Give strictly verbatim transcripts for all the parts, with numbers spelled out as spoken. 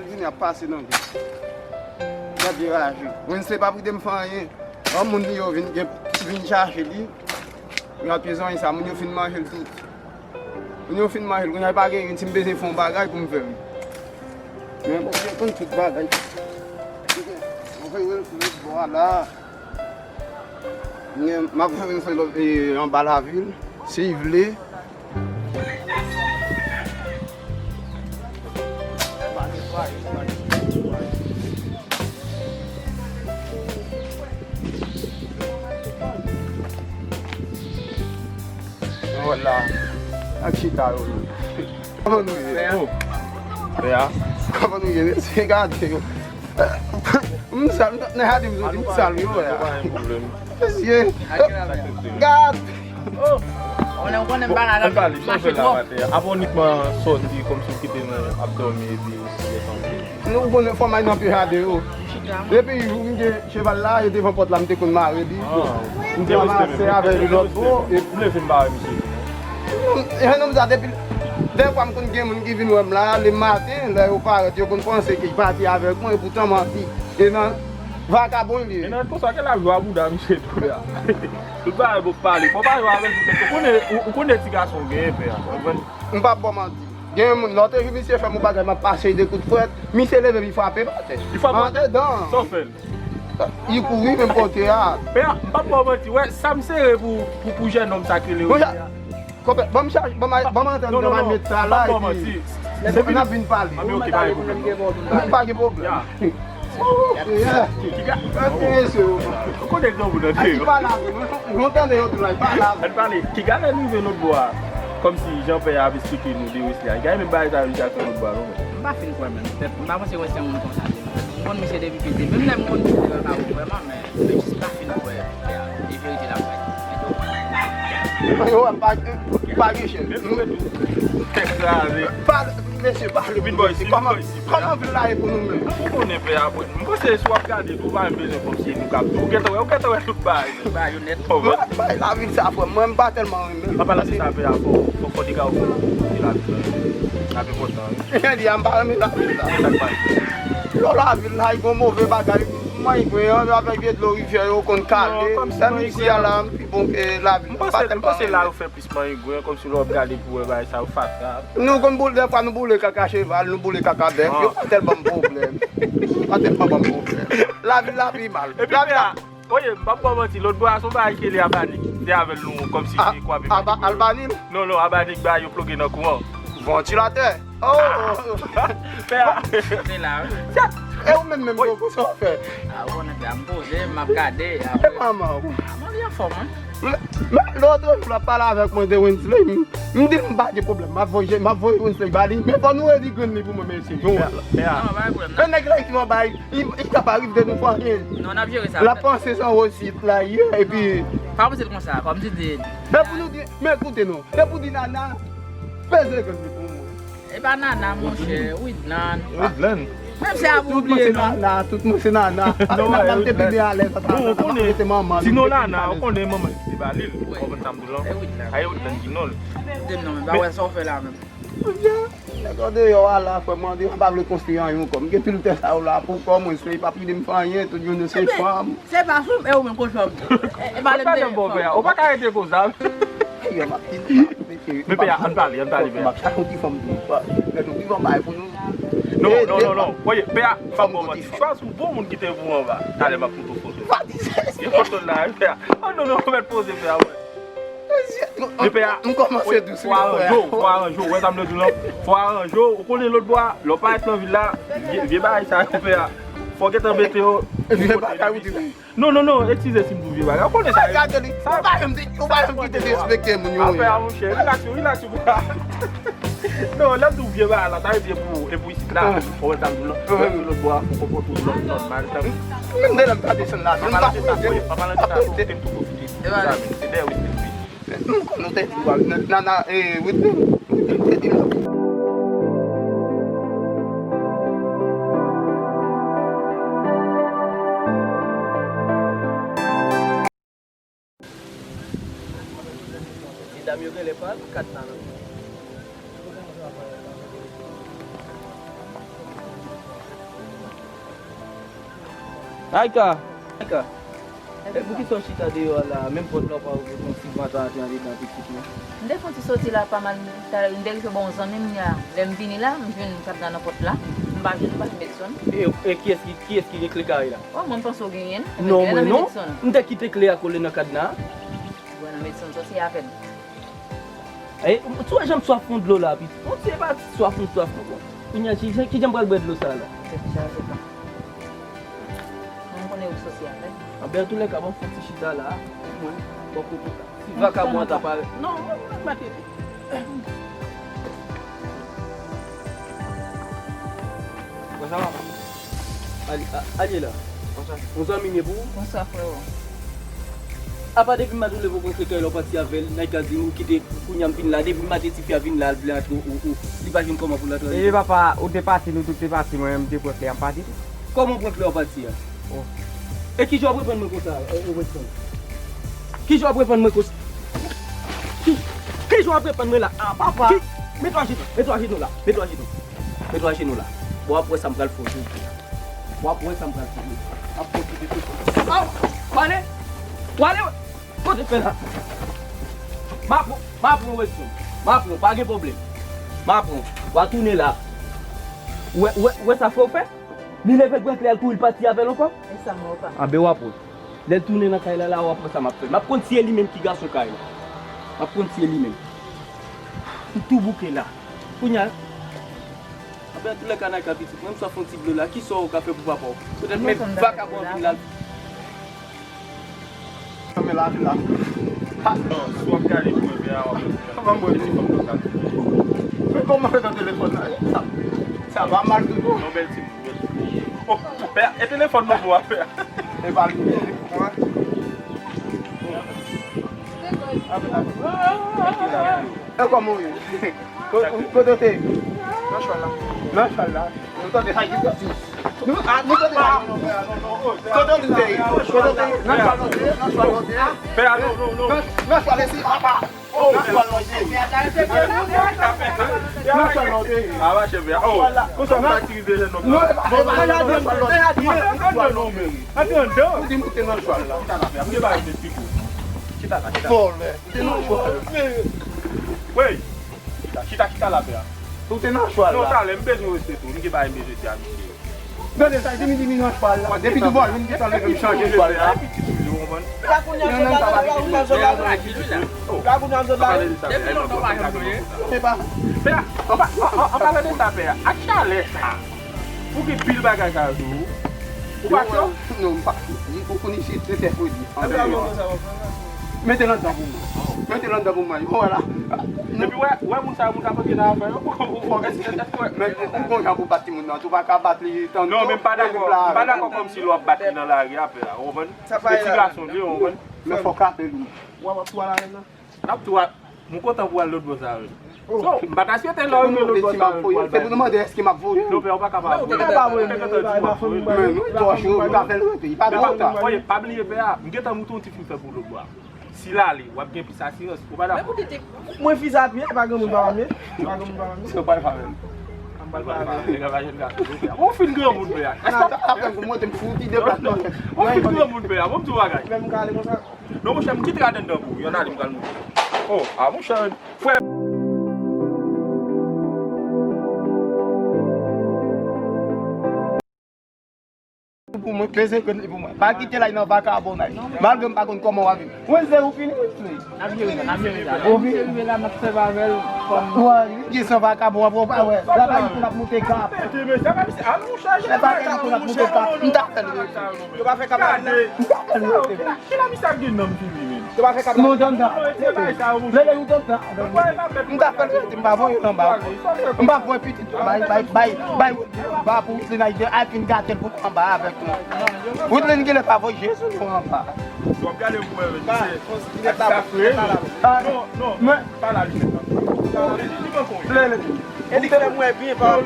Vini ap pase nan gen. Gade raje. Wensley pa prete m fè anyen. Yon moun li yo vin, gen, vin chache li. Yo ap pye zanmi sa, moun yo fin manje l tout. Moun yo fin manje l, kounye a pa gen youn, si m bezwen fè yon bagay pou m fè l. Men Bondye konn tout bagay. Mwen voye Wensley lòt bò a la. Mwen, m ap voye Wensley lòt, e, anba lavil, si l vle. Vwala. Ak chita yo. Kòman nou ye? Oh. Pè a. Kòman nou ye? Se gade yo. M sal, m nan jaden m soti, m sal yo, pè a. Mesye, gad. Oh. Ou konnen m pa la nan mache twòp. Apa w inikman sòti kòmsi w kite nou ap dòmi epi ou sou desann. Nou konnen fò m al nan pye jaden yo. Depi jou m gen cheval la, e devan pòt la, m te konn mare li. M te ranmase avè li lòt bò. E m leve m bare misye. E nonm sa, depi, dèfwa m konn gen moun ki vin wè m la, le maten, lè yo parèt, yo konn panse ke l pati avèk mwen, epoutan manti. E nan vakabon li ye. E nan konsa ke l ap jwe a bouda misye tou la. Tout bagay bon pale. Fò pa jwe avè l, ou konnen, ou, ou konnen ti gason w genyen, pè a. Ou konprann? M p ap ba w manti. Gen moun, lòt jou misye fè m yon bagay, m ap pase de kout fwèt, misye leve, li frape m atè. Li frape w atè? Andedan. Sa w fè l? Li kouri menm kote a. Pè a, m p ap ba w manti, wè, sa m sere pou, pou, pou jènòm sa k rele Willy a. Konpè, ban m chache, ban m, ban m antre anndan, ban m met sa la, epi n ap vin pale. Anben, ok, pa gen pwoblèm. Pa gen pwoblèm. Yeah. Ki ga-, ou konnen granmoun nan te yo. Ann pale, ki gade nou rive lòt bò a. Kòmsi jan pè a ap esplike nou de Wesley a. Gade menm bagay sa yo li ka fè lòt bò a, non, men. M pa fin kwè menm. M pa panse Wesley se yon moun konsa tou, non. M konn misye depi piti. Menm lè m konn piti, m pa kwè vrèman, men. Mwen jis pa fin kwè, e verite l ap fèt. Yo, pa, pa gen chèn. Tèt kraze. Pa, mesye, pale pou nou, mesye. Kòman, kòman vil la ye pou nou menm? Ou konnen pè a, mwen, mwen panse si w ap gade tou, ou pa menm bezwen kòmsi nou k ap tou. Ou gentan wè, ou gentan wè tout bagay. Bagay yo nèt. Bay lavil sa, frè m, mwen, m pa tèlman renmen l. An palan de sa, pè a, fò, fò, fò dega ou fè pou kote lavil la. L ap enpòtan, wi. Jodi a, m pa renmen lavil la. Sa k pase? Yo, lavil la, li gon move bagay. Manyigwen an, avèk vye dlo rivyè yo konn kale. Menm isi a la, m pi bon ke lavil la. M pa tèlman renmen. M panse la yo fè plis manyigwen, kòmsi lè w ap gade pou wè bagay sa yo fatra. Nou konn boule, dèfwa nou boule kaka cheval, nou boule kaka bèf. Yo pa tèlman ban m pwoblèm. Pa tèlman ban m pwoblèm. Lavil la pi mal. Epi pè a, oye, m p ap ba w manti, lòt bò a se yon bagay ki rele Abanik. Te avè l nou kòmsi se kwa pe Abanik. Albanik? Non, non, Abanik ba yo ploge nan kouran. Vantilatè. Oh! Pè a. Se la, wi. E ou menm menm, Gogo, sa w fè? A, ou konnen pè a, m poze, m ap gade. E manman ou? A, manman li anfòm, wi. Lòt jou l ap pale avèk mwen de Wensley, m, m di l m pa gen pwoblèm, m ap voye, m ap voye Wensley ba li, men fò nou redi grenn li pou mwen, mesye. Yon wòl. Pè a. Non, pa gen pwoblèm, non. Nèg la ki anba, li, li ka pa rive de nou fè anyen. Non, n ap jere sa. L ap panse se yon resit la ye, epi. Pa panse l konsa, kòm ti di. Men pou nou di, men koute non, men pou di Nana, peze grenn li pou mwen. E pa Nana, monchè, Widlan. Widlan. Menm si a pou bliye non. Tout moun se Nana, tout moun se Nana. Nana te pi byen alèz antan Nana, pa rete manman li. Sinon Nana, ou konnen manman li ki te ba li l. Ou konprann sa m di w lan? E Widlan. A, e Widlan ki non l. Di m non, men pa wè sa w fè la menm. Nèg andeyò a la, frè m, m pa vle konstwi anyen ankò. M gen pil tè sa yo la pou kò mwen, se pa pide m fè anyen, tout jounen se fanm. Se pa fanm, e ou menm konsa. E, e pale m de fanm. Ou pa ka rete konsa. Yo, m ap di nou, mesye. Men pè a, ann pale, ann pale, pè a. M ap chache yon ti fanm tou. Mèt yon ti fanm bay pou nou. Non, non, non, non. Oye, pè a, fanm bon manti. Chwazi yon bon moun kite pou anba. Talè m ap fout ou foto. Pa di sa. Gen foto l la, wi, pè a. Oh, non, non, mèt poze, pè a, mwen. Men pè a, m kòmanse dous, wi, frè. Fò aranje w, fò aranje w, wè sa m vle di w lan? Fò aranje w, ou konnen lòt bò a, lè w parèt nan vil la, vye, vye bagay sa yo, pè a. Fò w gentan mete yo. Vye bagay, ou di. Non, non, non, eskize si m di w vye bagay. Ou konnen sa. Ay, gade li. Ou pa janm di, ou pa janm kite derespekte moun yo. Afè a, monchè, rilaks, rilaks, rilaks. Non, lè m di w vye bagay la, sa vle di e pou, e pou isit la. Ou wè tankou lòt, lòt bò a, ou konpòte w lòt nòmal, tankou. Menm de lè m ta desann la, m pa pwete. An palan de sa, tou, te m tou pwofite. Se dèyè wi, se tou. M konn nou te di w al nan, nan, nan, e, Whitney, Whitney te di m. Ti dam yo genlè pa al kat la non. Naïka! Naïka! E poukisa w chita deyò a la, menm pòt la w pa ouvri pou yon ti van ta antre andedan pitit mwen? M te fè yon ti soti la pa mal, m te rive ba yon zanmi m ya. Lè m vini la, m jwenn kadna nan pòt la. M pa jwenn, m pa jwenn Edson. E, e kiyès ki, kiyès ki gen kle kay la? O, mwen m panse w genyen l. Non, mwen non. M te kite kle a kole nan kadna a. Wè, nan medsen, sa se afè l. E, ou wè jan m swaf yon dlo la, pitit. Bon, se pa ti swaf m swaf non, bon. Kounye a, ki, ki jan m pral bwè dlo sa la? Tèt chaje pa. Mwen konnen ou sòsyè avè l. Anben, antoulèka, ban m fè yon ti chita la, pou mwen, bò kote la. Si vakabon an ta parèt. Non, mwen, mwen, mwen, mwen. Kòman sa va? Al-, a-, Aliela. Bonswa. Yon zanmi m ye pou ou? Bonswa, freo. Apa depi maten w leve w pran kle kay la w pati avè l, Naïka di m ou kite kounye a m vin la, depi maten tifi a vin la, l vle antre, ou, ou, li pa jwenn kòman pou l antre. E papa, ou te pati, nou tout te pati, mwen menm m te pran kle a m pati tou. Kòman w pran kle a w pati a? Oh. E kijan w ap reponn mwen konsa, e, e, Weston? Kijan w ap reponn mwen konsa? Ki, kijan w ap reponn mwen la? Ah, papa! Ki, mete w ajenou, mete w ajenou la, mete w ajenou. Mete w ajenou la. Bon, w ap wè sa m pral fè w. W ap wè sa m pral fè w. W ap fè w kite tout. Aw! Wale! Wale! Kote fè la? M a pran, m a pran Weston. M a pran, pa gen pwoblèm. M a pran. W a tounen la. Ou wè, ou wè, ou wè sa frè w fè? Li leve l pran kle a l kouri l pati avè l ankò? E sa m wè w pa. Anben w ap wè. Lè l tounen nan kay la, la w ap wè sa m ap fè. M ap konn si e li menm ki gason kay la. M ap konn si e li menm. M tou bouke la. Kounye a, anben, antoulèka, Naïka pitit, mwen m swa fè yon ti dlo la. Kisa w ka fè pou papa w? Petèt men vakabon an vin la. Nan men lavi la. Ha! Non, si w ap gade pou mwen, pè a, w ap wè. Kòman mwen di fanm konsa? Men kòman fè nan telefòn la? Sa, sa va mal toujou. Non, bèl timoun, bèl timoun. Oh, pè a, e telefòn non pou w a, pè a. E pa li. E kòman w ye? Ko-, kote w te ye? Nan chwal la. Nan chwal la. Nou tande sa ki piti. Nou, a, nou tande sa. Kote w te ye? Kote w te ye? Nan chwal nou te ye? Nan chwal nou te ye? Pè a, non, non, non. Nan, nan chwal esi, papa. Oh, nan chwal nou te ye? Nan chwal nou te ye? A, mache, pè a. Oh, konsa w ka itilize jèn nonm nan. Non, e pa, e pa, nan chwal nou te ye? Antre anndan. Ou di m ou te nan chwal la. Chita la, pè a. M gen bagay pou m esplike w. Chita la, chita. Vòlè. Ou te nan chwal. Wey. Chita, chita, chita la, pè a. Ou te nan chwal la. Non, talè, m bezwen respè tou. M gen bagay m bezwen di a misye. Gade sa, di m, di m nan chwal la. Depi tou bò, vin gentan leve m chanje chwal la. Pitit ou ye, w konprann? La kounye a, non, non, sa va, sa va, sa va. La kounye a, sa va. Depi lontan w pa janm touye. Se pa. Pè a, an pa, an, an, an palan de sa, pè a, ak chalè sa. Ou gen pil bagay sa yo sou ou. Ou pa cho? Non, m pa cho. Ou konn isit, se tè fredi. Mete l anndan pou mwen. Mete l anndan pou mwen. Ou wè la. Epi wè, wè moun sa yo, moun k ap antre nan afè yo. Ou, ou, ou, èske, èske, men ou gon jan pou bat timoun nan. Ou pa ka bat li tann. Non, men m pa dakò. M pa dakò kòmsi lè w ap bat li nan lari a, pè a. Ou konprann? Se ti gason li ye, ou konprann? Men fòk apèl ou. W ap ap twal avè l la. N ap tou a, mwen kontan pou al lòt bò sa yo. Oh. So, m pa ta swete lè w rive lòt bò sa yo pou al bay. Se pou nou mande èske m ap voye. Non, pè, ou pa ka pa voye. Ou pa ka pa voye, men nou twò cho, nou ka fè l rete, li pa twò ta. Oye, pa bliye, pè a, m gentan moute yon ti fim fè pou lòt bò a. Si l ale, w ap gen plis asirans, ou pa dakò? Mwen fizi a pye, pa gen moun pa m ye. Pa gen moun pa m ye. Se pa l pa menm. Ou pa l pa menm, nèg la pa jwenn gason, pè a. Ou fin granmoun, pè a. Apre m monte m fouti de plat nan tèt. Ou fin granmoun, pè a. Bon, m di w bagay. Menm m ka ale konsa. Non, monchè, m kite l anndan pou ou. Ann ale, m pral moute. Oh, a, monchè, frè. Pou mwen, peze kòd li pou mwen. Pa kite l al nan vakabonaj. Malgre m pa konn kòman w ap viv. Mwen se ou fini, wi. N ap jere sa, n ap jere sa. Lè misye rive la, n ap sèvi avè l kòm. Wè, li gen san vakabon, w ap wè, w ap wè. La pa gen pou n ap moute kap. Lè pa gen pou n ap moute kap. M ta fè l rete. Yo pa fè kap la. M ta fè l rete. Kila misye ap gen nanm fini menm? Yo pa fè kap la. Non, non, non. Lele, ou konn sa. M ta fè l rete, m pa voye l anba. M pa voye pitit bay, bay, bay, bay, ba pou Woodline Ayiti, ay fin gate l pou anba avèk nou. Woodline genlè pa voye je sou nou anba. W ap gade pou wè, men se ak sa fre. Non, non, men pa la li fè sa. Lele. E li fè m wè byen, pa wè.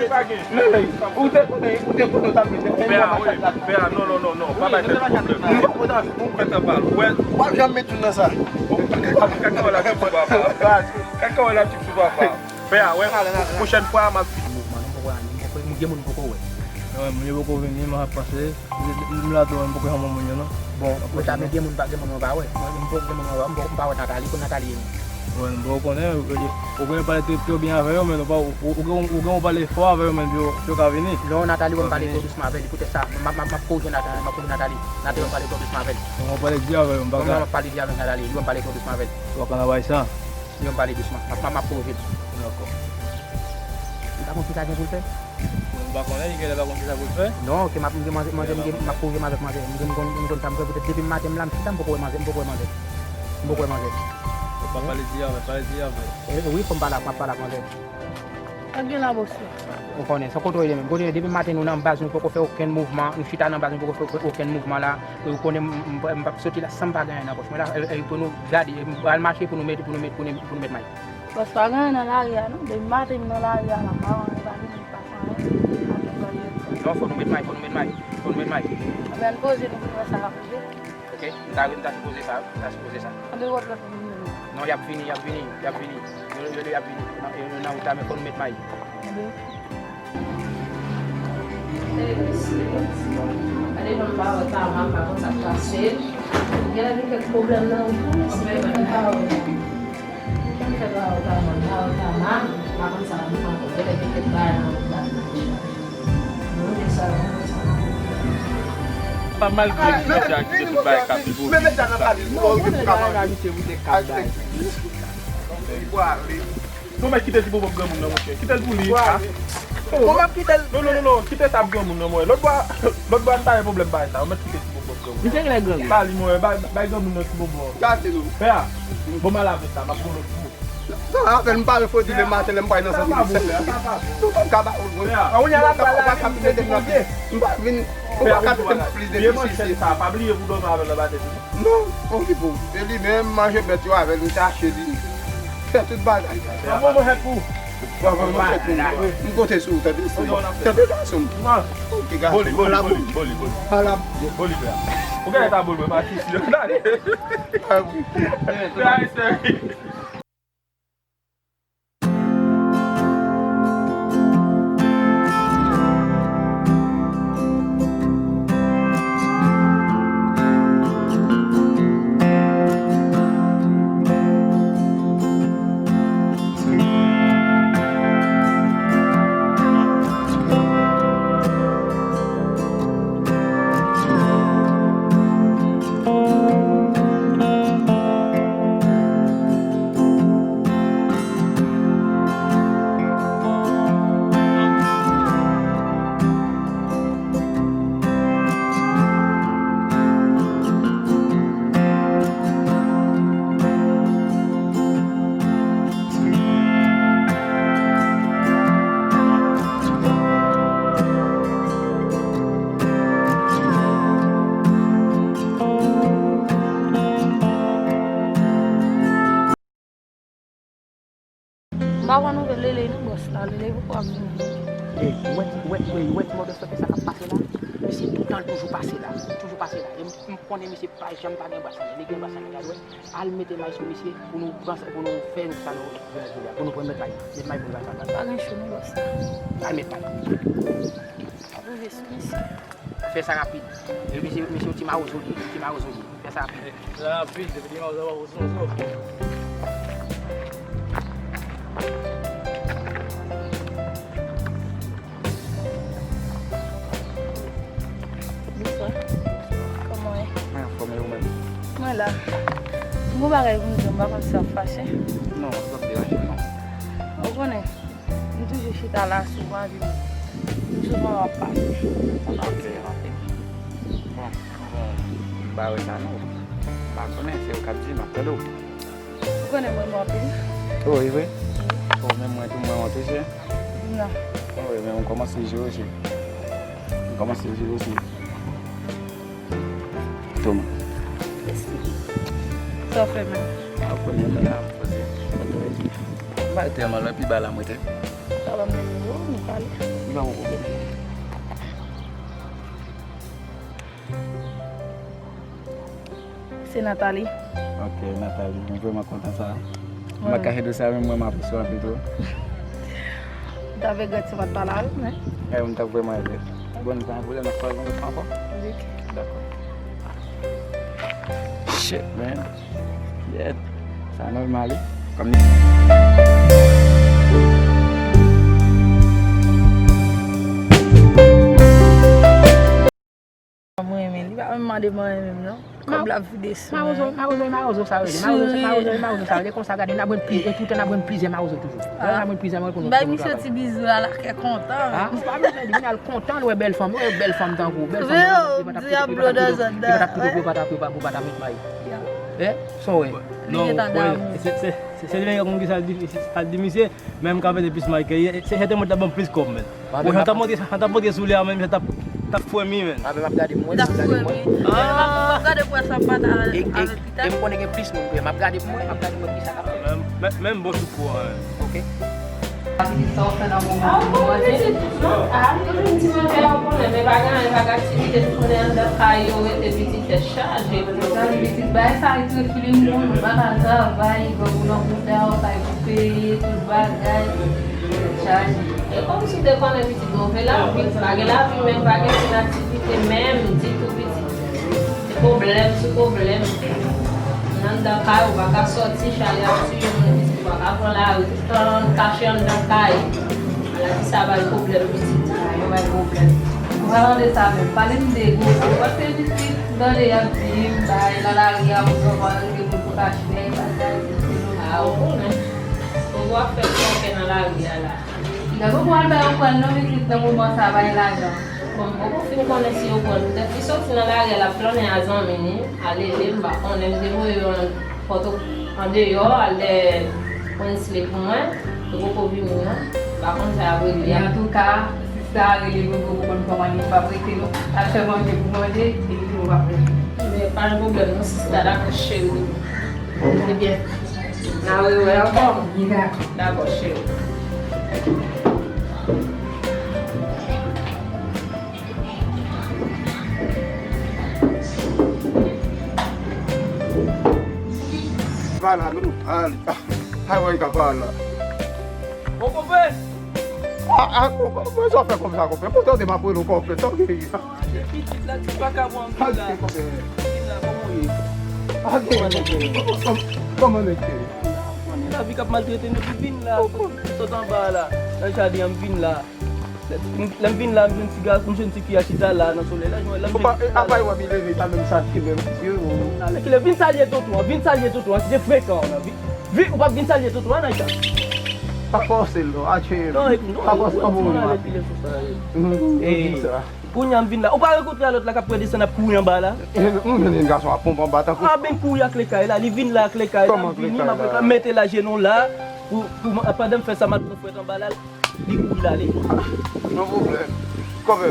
Ou te konnen, ou te konnen w t ap vin. Pè a, wi, pè a, non, non, non, non, pa bay tèt pwoblèm. Ou gentan pale, ou wè. W ap janm met youn nan sa. Kaka wè la tip sou papa. Kaka wè la tip sou papa. Pè a, wè, pwochèn fwa a, m ap vin. Mwen gen moun m poko wè. Mwen, moun yo poko vini, mwen ap pase. M la tou, mwen poko janm wè moun yo, non. Bon, ou ta gen moun pa, gen moun ou pa wè. Mwen, m poko gen moun mwen pa wè, m poko, m pa wè Nathalie, kote Nathalie ye menm? Mwen, m poko konnen, ou, ou gen pale trè, trè byen avè yo, men ou pa, ou, ou, ou gen, ou gen yon pale fò avè yo, men pou yo, pou yo ka vini. Non, Nathalie, wè m pale twò dousman avè li, poutèt sa, m, m, m, m ap korije Nathalie, m ap korije Nathalie. Nathalie, wè m pale twò dousman avè li. Ou pale di avè yo, m pa ka. Non, non, m ap pale di avè Nathalie, wè m pale twò dousman avè li. Ou pa ka nan bay sa. Yo, m pale dousman. M ap, m ap, m ap korije l. Dakò. Li pa konn kisa gen pou l fè? Mwen pa konnen, li genlè pa konn kisa pou l fè. Non, ke m ap, m gen manzè, manzè, m gen, m ap korije m avèk manzè. M gen, m konn, m konn sa m fè, poutèt depi maten m la, m chita, m poko wè manzè, m poko wè manzè. M poko wè manzè. Fò pa pale di avè, pale di avè. E, wi, fò m pale ak, m ap pale ak manzè. Sa k gen la, bòs la? Ou konnen, se kote w ye menm. Kote w ye, depi maten nou nan baz, nou poko fè okenn mouvman. Nou chita nan baz, nou poko fè okenn mouvman la. E ou konnen, m, m, m p ap soti la san m pa gen anyen nan pòch mwen la. E, e pou nou gade, e, al mache pou nou met, pou nou met, pou nou, pou nou met may. Bòs, pa gen anyen nan lari a non. Depi maten m nan lari a la, m pa wè anyen, pa gen moun ki pase anyen. Non, fò nou met may, fò nou met may, fò nou met may. Anben, ann poze nou pou nou wè sa k ap rive. Ok, m ta, m ta sipoze sa, m ta sipoze sa. Anben, wòt lòt moun yo. Non, y ap vini, y ap vini, y ap vini. Yo, yo, yo, y ap vini. Nan, yo, yo nan wout la, men fò nou met may. Anben. Gade, non, m pa wè Tama, m pa konn sa k pase. Genlè gen kèk pwoblèm nan wout la, men se pou m pa wè. Kòman fè pa wè Tama, m pa wè Tama, m pa konn sa, m pa konn. Genlè gen kèk bagay nan wout la. Pa malgre li deja kite tout bagay k ap rive. Men medam nan pale, non, ou konnen nan misye pou te kap bay. Non, men kite ti bobo granmoun nan, monchè. Kite l pou li. Bon, m ap kite l. Non, non, non, non, kite sa granmoun nan, mwen. Lòt bò, lòt bò, n pa gen pwoblèm bay sa. Ou mèt kite ti bobo granmoun. Misye genlè granmoun. Ba li, mwen, bay, bay granmoun nan ti bobo. Gade nou. Pè a, bon, m al avè sa, m ap pran lòt bobo. Sa apèn m pare fò di le maten lè m pral nan santi m sèl. Nou pa ka ba ou mwen. Ou pa ka, ou pa ka mete m nan pye. M pa vin, ou pa ka mete m plis de plis isi. Sa pa bliye pou dòmi avè l nan batèm. Non, okipe w. E li menm, manje bèt yo avè l, m chache li. Fè tout bagay. An bon mwen fèt pou. An bon mwen fèt pou. M konte sou ou, tande. Tande gason m. Ok, gason m. Boli, boli, boli, boli. Ala. Boli, frè. Ou genlè ta boli, mwen pa sisi. Gade. Ah, wi. Fè respè, wi. M pa wè nouvèl Lele non, bòs la. Lele poko ap vini. Ey, ou wè, ou wè, ou wè, ou wè ti mòde sòte sa k ap pase la? Misye toutan l toujou pase la. Toujou pase la. E m, m konnen misye pa janm pa gen bras anyen. Li gen bras anyen, gade wè. Al mete may sou misye pou nou pran, pou nou fè sa nou bezwen jodi a. Pou nou pran met may. Met may pou nou bay sa. Pa gen cho non, bòs la. Al met may. Ap rive sou misye. Fè sa rapid. E misye, misye yon ti mawozo li ye, yon ti mawozo li ye. Fè sa rapid. Fè sa rapid, depi li mawozo, mawozo, mawozo. Bonswa. Kòman w ye? Mwen anfòm, e ou menm? Mwen la. M gon bagay pou m di w, m pa konn si w ap fache. Non, sa p ap deranje m, non. Ou konnen, m toujou chita la sou pwen, epi m souvan w ap pale. Ok. Bon, bon, m pa wè sa non. M pa konnen, se ou k ap di, m ap tande w. Ou konnen m renmen w anpil. Oh, e vre? Wi. Oh, men mwen tou, m renmen w tou, cheri. Non. Oh, wi, men m kòmanse jere w, cheri. M kòmanse jere w, cheri. Toma. Mèsi. Sa w fè menm? A, ou konnen, men la, m poze. M pa tèlman lwen, pi ba la, mwen te. Sa va, m nan nimewo, nou pale. Li pa yon pwoblèm. Se Nathalie. Ok, Nathalie, mwen vrèman kontan sa. M pa kache di w sa, men mwen, m apresye w anpil tou. M ta regrèt si m pa t pale avè w, men. Eh, m t ap vrèman regrèt. Bon, pa gen pwoblèm, n ap pale yon lòt fwa ankò. Dakò. Shit, man. Yeah. Sa nòmal, wi. Kòm Mwen renmen li, pa menm mande mwen renmen m non. Kòb la vide sou mwen. Mawozo, mawozo, mawozo sa rele. Mawozo, mawozo, mawozo sa rele. Konsa gade, n ap jwenn plizyè, toutan n ap jwenn plizyè mawozo toujou. Lè n ap jwenn plizyè mawozo pou nou. Bay misye ti bizou la, lakè kontan. Ah, ou pa bezwen di, vin al kontan, lè bèl fanm, wè bèl fanm tankou, bèl fanm. Diablo nan zòn nan. Yo pa t ap kite pou yo pa t ap, pou yo pa t ap met may. Eh, sa w wè? Non, se, se, se, se lè yon konn ki sa l di, sa l di misye. Menm ka pete plis Michael, se jete mwen t ap ban plis kòb, men. Mwen jan t ap monte, jan t ap monte sou li a, menm jan t ap, t ap fwemi, men. Mwen menm ap gade mwen, t ap fwemi. Mwen menm ap gade mwen sa pa ta al avèk pita. E m konnen gen plis moun tou, m ap gade mwen, m ap gade mwen kisa k ap fèt. Menm, menm bon sou kou an, men. Ok. Sa w fè nan moman an, mwen manje. Ah, toujou m ti manje a, ou konnen, men pa gen anyen, pa gen aktivite, tout moun anndan kay yo, rete pitit tèt chaje. Gade pitit, bagay sa, li trifilin moun, ou pa ka travay, granmoun nan bouda w, kay pou peye, tout bagay, chaje. E kòmsi w te konnen pitit move lavi, pa gen lavi menm, pa gen okenn aktivite menm ditou pitit. Se pwoblèm sou pwoblèm. Nan anndan kay, ou pa ka sòti, chalè ap tiye moun, pitit ou pa ka pran lari, tout tan kache anndan kay. Maladi sa bay pwoblèm pitit, sa yo bay pwoblèm. Ou pa tande sa menm, pale m de gogo, paske pitit, m tande y ap di m, bay, nan lari a, ou pran pa rete moun pou kache bagay, se nou. Ah, ou konnen. Gogo ap fè kòkè nan lari a la. Gade pou al bay yon pran non pitit nan moman sa bay lajan. Bon, m poko fin konnen si yo pran l. Poutèt li soti nan lari a, l ap flannen a zanmi li, al ede m, m pa konnen, m te voye yo an pòto, andeyò, al dèyè Wensley pou mwen. Yo poko vini non. M pa konn sa y ap regle a. Men antouka, sista a rele Gogo pou konn kòman li p ap rete non. Al fè manje pou manje, epi tou w ap rete. Men pa gen pwoblèm non, sista, dakò, cheri. Ebyen, n a rewè ankò. Dakò, cheri. Pa la, non. Al, ah, ay, wè, ka pa la. Bon, konpè! Ah, ah, konpè, sa fè konsa, konpè. Pou tande m ap rele w konpè, sa w gen? Se pitit la, ti vakabon an vin la. Vin la, kòman w ye? Kòman nèg ye? Kòman nèg ye? Konnen lavi k ap maltrete nou, epi vin la. Sot anba a la, nan jaden an, m vin la. Lè m vin la, m jwenn ti gason, m jwenn ti fi a chita la, nan solèy la. Lè m jwenn ti fi a la. Apa w ap leve sa menm sa ki menm, mesye, o. Alèkile, vin salye tonton an, vin salye tonton an, kite frekan an, vin, vin, ou p ap vin salye tonton an, Naïka? Pa fòse l non, atche. Non, non, pa fòse, non, kòman ou ye? Kounye a m vin la. Ou pa rankontre a lòt la k ap pran desann ap kouri anba la? Ou jwenn yon gason ap ponpe anba tankou. A ben kouri ak le kay la, li vin la ak le kay la, m vini, m ap mete l ajenou la, pou, pou, pandan m fè sa, m al pran fwèt anba la, li kouri l ale. Non pwoblèm. Konpè.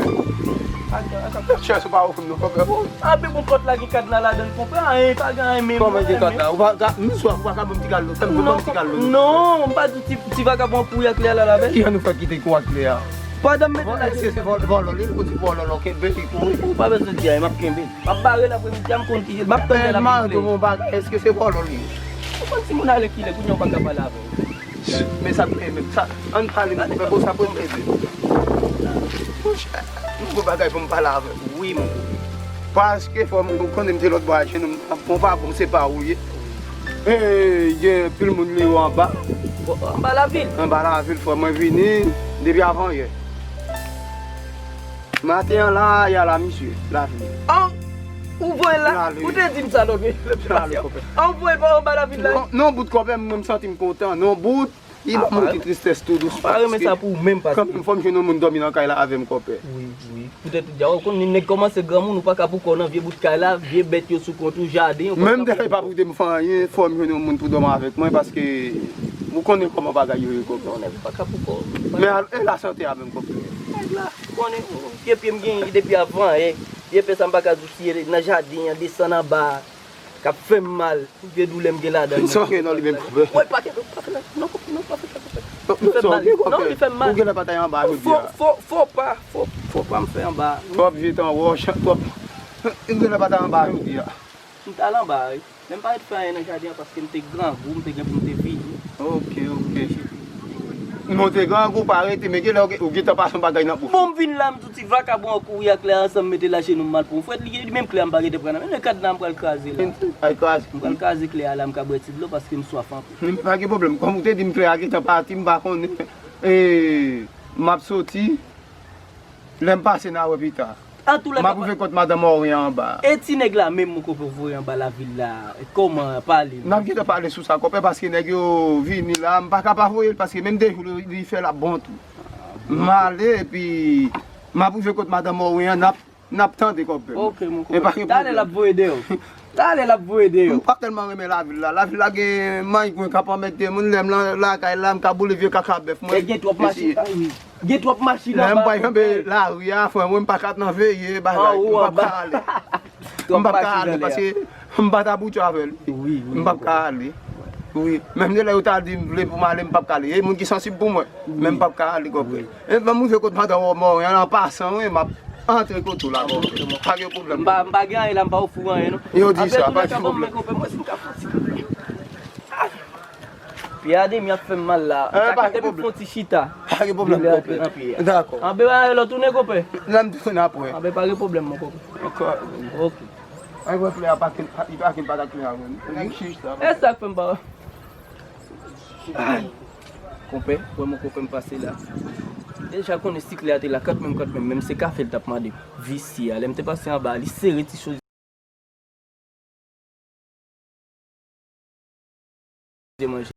Chè sou pa ofri m non, konpè. A ben bon pòt la gen kadna ladan l, konpè, anyen, pa gen anyen menm. Kòman gen kadna? Ou pa ka, m swa, ou pa ka ban m ti kado, fè m ban m ti kado. Non, m pa di ti, ti vakabon kouri ak le a la, la, bèl. Kijan nou fè kite kou ak le a? Pandan m mete l la. Èske se vòlò li, ou di vòlò l, ou kenbe li kouri? Ou pa bezwen di anyen, m ap kenbe l. M ap bare l apremidi a, m konn ki je l, m ap tann lè l ap vin. Mari w yon bagay, èske se vòlò li ye? Ou konn timoun alèkile, kounye a ou pa ka pale avè l. Men sa k premye, sa, ann pale, m konpè, bon, sa premye. Monchè, m gon bagay pou m pale avè w, wi, mon. Paske fò m konnen m te lòt bò a chen, m ap pran pa bon, se pa ou ye. E, gen pil moun li yo anba. Anba lavil? Anba lavil, frè, mwen vini depi avanyè. Maten an la, y a la, misye, lavil. An, ou voye l la? Ou te di m sa lòt, mesye. An, ou voye l pa anba lavil la? Non, non, bout konpè, mwen, m santi m kontan. Non, bout, li ban m yon ti tristès tou dous. Pa renmen sa pou ou menm, paske kanmenm, fò m jwenn yon moun dòmi nan kay la avè m, konpè. Wi, wi. Poutèt ou di a, ou konn, nèg kòmanse granmoun, ou pa ka pou kò nan vye bout kay la, vye bèt yo sou kont ou, jaden, ou pa ka pou kò. Menm dèlè pa pou te m fè anyen, fò m jwenn yon moun pou dòmi avèk mwen, paske ou konnen kòman bagay yo ye, konpè. Non, nèg ou pa ka pou kò. Men al, e lasante a menm, konpè? Nèg la, ou konnen, vye pye m genyen depi avanyè, vye pye sa m pa ka di w si nan jaden an, desann anba a, k ap fè m mal. Tout vye doulè m gen ladan l. Sa w gen nan li menm, konpè? Woy, pa kenbe, pa fè nan, non, konpè, non, pa fè sa, konpè. Li fè m mal. Non, li fè m mal. Ou gen lè pa t anba jodi a. Fò, fò, fò pa, fò, fò pa m fè anba. Twòp jete an wòch, twòp. Ou gen lè pa t anba jodi a. M t al anba, wi. Men m pa ret fè anyen nan jaden an paske m te grangou, m te gen pou m te vini. Ok, ok. Monte grangou, pa rete, men genlè ou gentan pase yon bagay nan pou. Bon, m vin la, m di w ti vakabon an kouri ak klè a ansanm, mete l ajenou, m al pran yon frèt, li, li menm klè a m pa gentan pran nan men l, kadna a m pral kraze la. Ay kraze. M pral kraze klè a la, m ka bwè ti dlo paske m swaf anpil. Men pa gen pwoblèm, kòm ou te di m klè a gentan pati, m pa konnen. E, m ap soti, lè m pase n a wè pita. Antoulèka, m ap rive kot madanm Orien anba. E ti nèg la menm, mon konpè, voye anba lavil la, kòman, pale? N ap gentan pale sou sa, konpè, paske nèg yo vini la, m pa ka pa voye l, paske menm de jou li, li fè l ap bon tou. M ale, epi m ap rive kot madanm Orien an, n ap, n ap tande, konpè. Ok, mon konpè. Talè l ap voye deyò. Talè l ap voye deyò. M pa tèlman renmen lavil la. Lavil la gen mangwen k ap anmède moun, lè m lan lakay la, m ka boule vye kaka bèf mwen. E gen twòp machin, wi. Gen twòp machin anba. Lè m pral janbe lari a, frè mwen, m pa ka nan veye, bagay, m p ap ka ale. M p ap ka ale, paske m pa t abitye avè l. Wi, wi, m p ap ka ale. Wi, menm de lè yo ta di m vle pou m ale, m p ap ka ale. E moun ki sansib pou mwen, men m p ap ka ale, konpè. E ban m rive kot madanm Orien an pasan, wi, m ap antre kote w la, konpè. Pa gen pwoblèm. M pa, m pa gen anyen la, m pa ofri w anyen, non. Yo di sa, pa gen pwoblèm. Pye a demi ap fè m mal la. Sa ki depi fon ti chita. Pa gen pwoblèm, konpè. Dakò. Anben, lè w tounen, konpè. Lè m tounen apre. Anben, pa gen pwoblèm, mon konpè. Ok. Ay, wè klè a pa kin, li pa kin pa ta klè a, mwen. Nèg chich la. E sa k fè m pa. Ay. Konpè, wè mon konpè m pase la. Deja konnen si klè a te la, kanmenm, kanmenm, menm se kafe l t ap mande. Visye a, lè m te pase anba, li sere ti soz. Manje.